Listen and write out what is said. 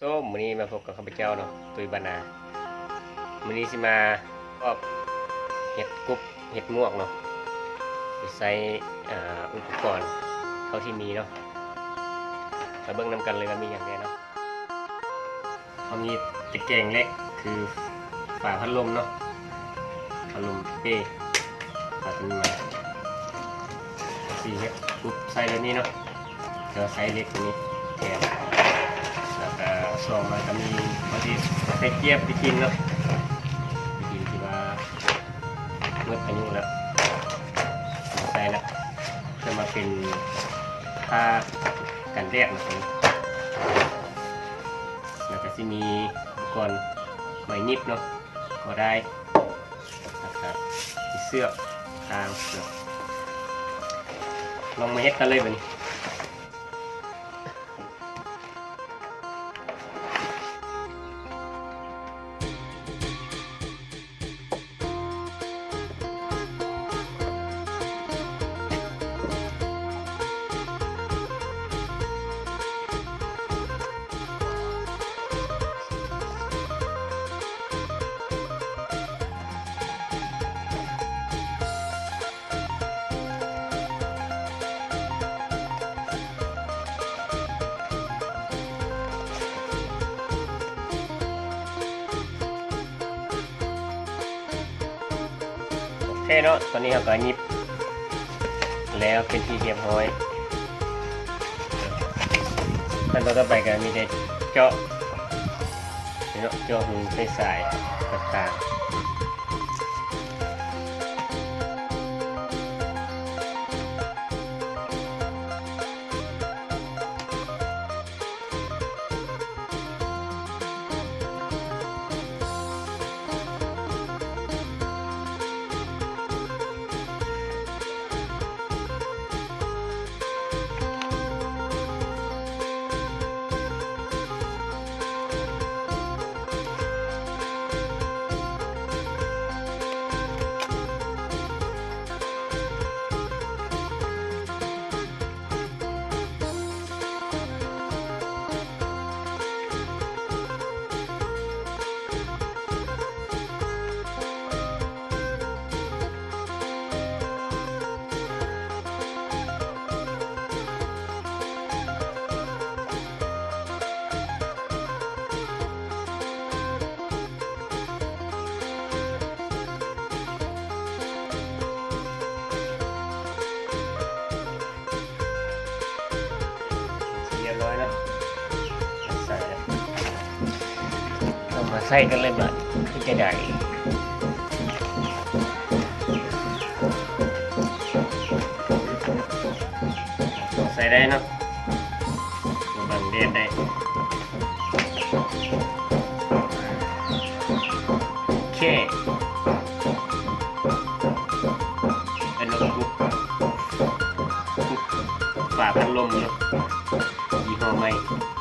ໂຊມ ມື້ນີ້ມາພົບກັບຂ້າພະເຈົ້າເນາະ ຕຸ້ຍບ້ານນາ. ມື້ນີ້ຊິມາປອກເຮັດກຸບ ເຮັດໝວກເນາະ ໂດຍໃຊ້ ອ່າ ອຸປະກອນເທົ່າທີ່ມີເນາະ. ມາເບິ່ງນຳກັນເລີຍວ່າມີຫຍັງແດ່ເນາະ. ເຮົາມີຕະແກງເຫຼັກ ຄືຝາພັດລົມເນາະ ພັດລົມເປ້ ເອົາຕົວນີ້ມາ ຊິເຮັດກຸບໃສ່ແບບນີ້ເນາະ ແຕ່ວ່າໃຊ້ເຫຼັກຕົວນີ້ແທນ. ແລ້ວກະສອງມາກະມີ ເຮົາຊິໃສ່ຈຽບໄປກິນເນາະ ໄປກິນທີ່ວ່າໝົດອາຍຸແລ້ວ ມາໃສ່ລະ ເພື່ອມາເປັນຜ້າກັນແດດເນາະ. ແລ້ວກະຊິມີອຸປະກອນໄມ້ຫຍິບເນາະ ກໍໄດ້ ແລ້ວກະມີເຊືອກ ຄາງເຊືອກ. ລອງມາເຮັດກັນເລີຍບາດນີ້. ໂອເຄເນາະ ຕອນນີ້ເຮົາກະຫຍິບແລ້ວເປັນທີ່ຮຽບຮ້ອຍ. ຂັ້ນຕອນຕໍ່ໄປກະມີແຕ່ເຈາະເນາະ ເຈາະຮູໃສ່ສາຍຕ່າງໆ. ຮຽບຮ້ອຍເນາະ ໃສ່ແລ້ວ ເອົາມາໃສ່ກັນເລີຍບາດ ຄືຈະໄດ້ ໃສ່ໄດ້ເນາະ ບັງແດດໄດ້. ໂອເຄ ເປັນນະ ກຸບ ກຸບຝາພັດລົມເນາະ ຍີ່ຫໍ້ໃໝ່.